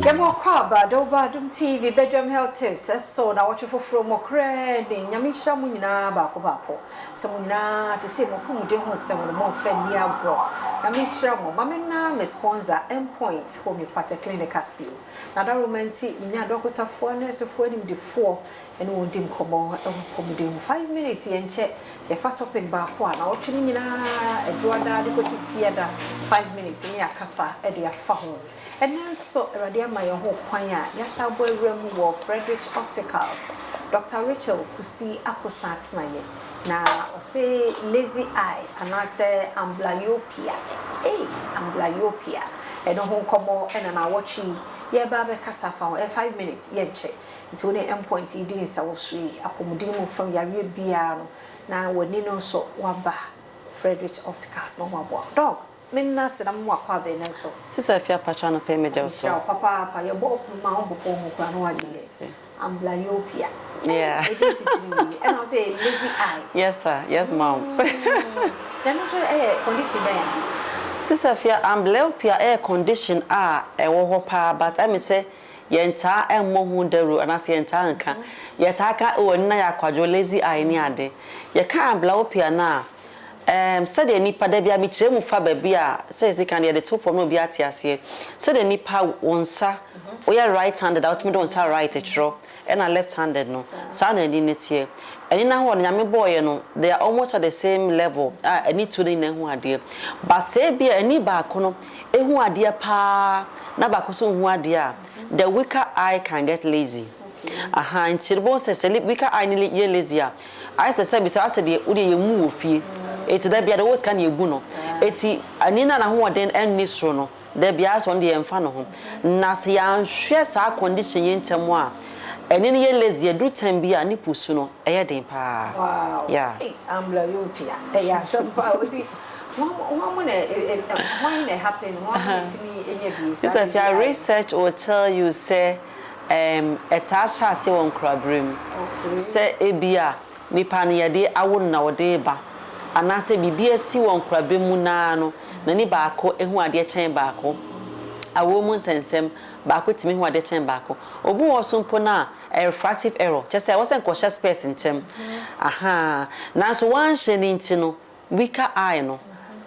Yɛma wo akwaaba de wo ba Adom TV Badwam Health Tips so nawɔtwe foforɔ mu koraa ni. Nyame nhyira mo nyinaa baako baako sɛ mo nyinaa sesei mo apɔmuden ho nsɛm no momfa nni agorɔ. Nyame nhyira mo. Ma me nna me sponsor Endpoint Homeopathic Clinic ase o. N'adaworoma nti menya adɔkotafoɔ, anɛɛsefoɔ, animdefoɔ ne wɔn di nkɔmmɔ wɔ apɔmuden ho. 5 minutes yɛnkyɛ, yɛfa topic baako a nawɔtwe no nyinaa, Adwoada de kɔsi Fiada, 5 minutes ne yɛakasa de afa ho. Ɛnnɛ nso, Awurade ama yɛn ho kwan a yɛasan abɔ awura mu wɔ Frederick Opticals. Dr. Rachel Kusi Akosa atenaeɛ, na ɔse lazy eye anaasɛ amblyopia. Ei, amblyopia. Ɛno ho nkɔmmɔ ɛna nawɔtwe yi yɛreba abɛkasa afa ho. Ɛyɛ 5 minutes, yɛnkyɛ. Nti wo ne Endpoint yi di nsawɔso yi, apɔmuden mu fam yareɛ biara no, na w'ani no nso waba Frederick Opticals na ɔmo aboa wo. Doc, menna ase na mema wo akwaaba no nso. Sisa Afia Patwa no pɛ megye wo so. Mehyira wo papaapa. Yɛbɔ wo pono ma wo bobɔ ho koraa na wagye yɛ. Amblyopia. Ebi titiri ɛna wo sɛ lazy eye. Yes sir, yes ma'am. Na ɛno nso ɛyɛ condition bɛn a? Sisa Afia, amblyopia ɛyɛ condition a ɛwɔ hɔ paa, but ɛmi sɛ yɛntaa ɛmmɔ ho dawuro anaasɛ yɛntaa nka. Yɛtaa ka wɔ ani na yɛ akwadwo, lazy eye ne ade. Yɛka amblyopia no a, sɛdeɛ nipa da bi a mekyerɛ mu fa baabi a sɛ yɛsi kan yɛde to fam na obi ate aseɛ, sɛdeɛ nipa wo nsa woyɛ right handed a, wotumi de wo nsa right twerɛ, ɛna left handed no, saa na ani no teɛ. Ani no ahoɔ no, Nyame bɔɔyɛ no, they are almost at the same level a ani tu no nyinaa hu adeɛ, but sɛ ebi a ani baako no ehu adeɛ paa na baako so nhu adeɛ a, the weaker eye can get lazy. Aha nti no, bɔn sɛ weaker eye no yɛ lazy a, ayɛ sɛ bisa asɛ deɛ wode yɛ mu wɔ fie eti da bia de wɔ sika na ebu no. Eti ani no a n'ahoɔden ɛnni soro no, da bia asɛ ɔno deɛ yɛmfa ne ho. Na sɛ yɛanhwɛ saa condition yi ntɛm a, ɛni no yɛ lazy, aduru time bi a ne pusu no ɛyɛ den paa. Yeah. Hey, amblyopia ɛyɛ asɛm paa o. Ti wɔn mo na wɔn na happen, wɔn mo na timi enya bi saa? Sɛ if research will tell you sɛ ɛtaa hyɛ ase wɔ nkorabere mu, sɛ ebi a nipa no yɛde awo no na wɔde ba, anaasɛ biribi asi wɔ nkorabere mu naa no, n'ani baako ehu adeɛ kyɛn baako, awo mu nsɛnsɛm, baako tumi hu adeɛ kyɛn baako. Obi wɔ so mpo na refractive error, kyerɛ sɛ ɛwɔ sɛ nkɔhyɛ specs ntɛm aha, nanso wanhyɛ ne nti no, weaker eye no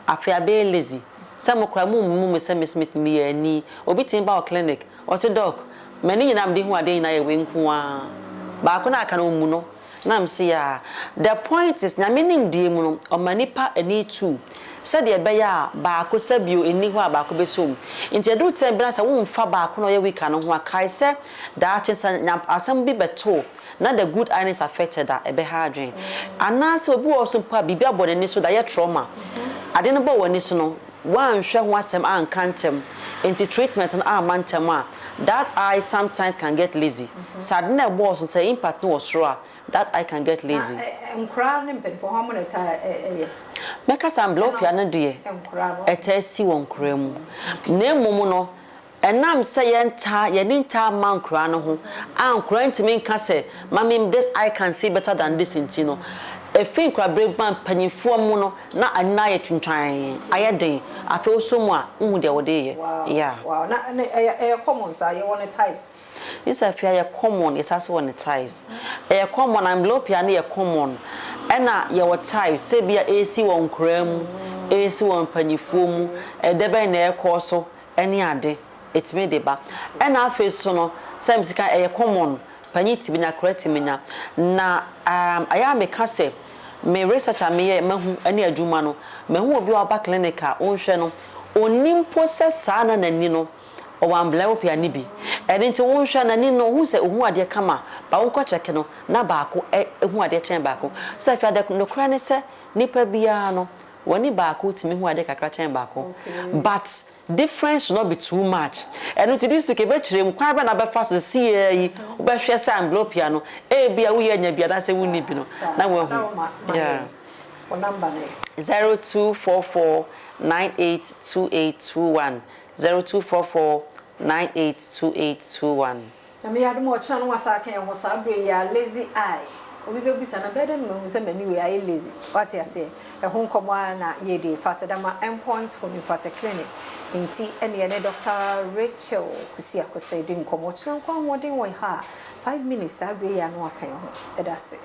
afei abɛyɛ lazy. Sɛ mo kora mo mu mi sɛ Miss Smith mi yɛ ani, obi tumi ba wɔ clinic, ɔsi, "Doc, m'ani nyinaa mede hu adeɛ nyinaa yɛ wei nko ara, baako na aka no ɔmu no." Na m si a, the point is, Nyame nimdie mu no, ɔma nipa ani tu sɛdeɛ ɛbɛyɛ a baako sɛbio ɛni hɔ a baako bɛsom. Nti ɛduru tɛn bi na sɛ womfa baako na ɔyɛ weaker no ho a, kae sɛ daakye sɛ asɛm bi bɛto na the good eye is affected a, ɛbɛha adwene. Anaasɛ obi wɔ so mpo a biribi abɔ n'ani so da, yɛ trauma, ade no bɔ w'ani so no, woanhwɛ ho asɛm anka ntɛm, nti treatment no amma ntɛm a, that eye sometimes can get lazy. Sɛ ade no ɛbɔɔ so, sɛ impact no wɔ soro a, that eye can get lazy. Nkoraa ne mpanyinfoɔ hɔn mo na ɛta ɛyɛ? Mɛka sɛ amblyopia no deɛ, nkoraa no. Ɛtaa si wɔ nkoraa mu, na mmom no, ɛnam sɛ yɛntaa yɛne ntaa ma nkoraa no ho a, nkoraa ntumi nka sɛ, "Mami, this eye can see better than this." Nti no, efi nkorabere ba mpanyinfoɔ mu no, na ani no ayɛ twintwan, ayɛ den. Afei wosɔ mu a, wohu deɛ wɔde yɛ. Yeah. Wow, na ne ɛyɛ common saa? Yɛwɔ ne types? Nsa afia, yɛ common, yɛsa so wɔ ne types. Ɛyɛ common, amblyopia no yɛ common, ɛna yɛwɔ types, sɛ bi a ɛsi wɔ nkoraa mu, ɛsi wɔ mpanyinfoɔ mu, ɛdɛ bɛn na ɛkɔ so ɛne ade ɛtumi de ba. Ɛna afei so no, sɛ mesika ɛyɛ common, panyin tumi nya, akora tumi nya. Na ɛyɛ a meka sɛ me research a meyɛ mahu ɛne adwuma no, mahu obi a ɔba clinic a ɔnhwɛ no, onim mpo sɛ saa na n'ani no ɔwɔ amblyopia ne bi. Ɛno nti wonhwɛ n'ani no, ohun sɛ ohun adeɛ kama ba, wonkɔ kyɛke no na baako ehu adeɛ kyɛn baako. Sɛ afei ade nokora ne sɛ nipa biara no, wɔne baako tumi hu adeɛ kakra kyɛn baako, but difference should not be too much. Ɛno nti this week ebɛkyerɛ mu kwan bɛ na bɛfa so si yɛ yi, wobɛhwɛ sɛ amblyopia no ebi a woyɛ anya bi anaasɛ wonni bi no na wahu. Yeah. Wɔ number no yɛ? 0244982821, 0244982821. Nyame yɛ adom a, ɔkyena no wasa aka yɛn ho saa berɛ yi a, lazy eye. Obi bɛbisa na bɛyɛ dɛn na mahu sɛ m'ani wei ayɛ lazy? Wate aseɛ? Ɛho nkɔmmɔ ara na yɛredi. Fa aseda ma Endpoint Homeopathic Clinic nti ɛne yɛne Dɔkta Rachel Kusi Akosah redi nkɔmmɔ. Kyerɛ nkwa ahoɔden wɔ ha a, 5 minutes saa berɛ yi a na waka yɛn ho. Yɛda ase.